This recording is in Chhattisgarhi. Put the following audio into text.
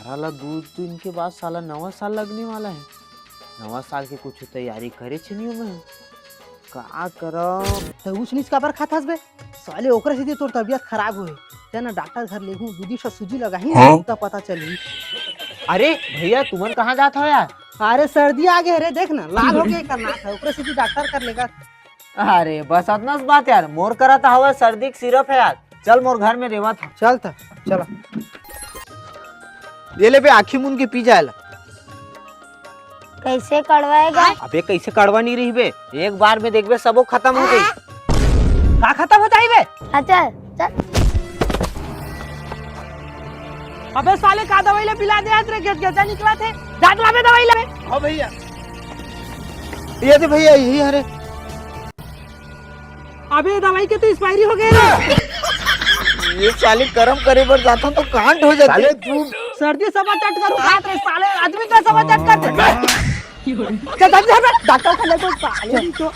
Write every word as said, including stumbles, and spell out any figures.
साला दू दिन के बाद साला नवा साल लगने वाला है। नवा साल के कुछ तैयारी करे छे नहीं मैं। का करम? तो ऊंच नीच काबर खाथस बे? साले ओकरे सेती तोर तबीयत खराब होए। ते ना डॉक्टर घर लेगू, दू दिन से सूजी लगाही हाँ? तब पता चलही। अरे भैया, तुमन कहाँ जात हो यार? अरे सर्दी आ गए रे, देख ना लाल हो गए कर नाक है, ओकरे सेती डॉक्टर कर लेगा। अरे बस अतना सी बात यार, मोर करा तो हवा सर्दी के सिरप है यार। चल मोर घर में देवत हूँ। चल त, चला। ये ले बे, आँखी मुन के पी जाए ला। कैसे कड़वाएगा? अबे कैसे कड़वा नहीं रही बे, एक बार में देखबे सबो खत्म हो गई। का खत्म हो जाई बे? हाँ चल, चल। अबे साले का दवाई ले पिला दे आज रे, गेट गेटा निकला थे। जा तो लाबे दवाई ले। हाँ भैया। ये दे भैया, यही हरे। अबे दवाई के तो एक्सपायरी हो गए रे। ये साले करम करे बर जाता तो कांड हो जाते। साले तू सर्दी सब चट करू खात रे साले, आदमी का सब चट कर दे। चल, चल, चल, डॉक्टर खाने को साले तो।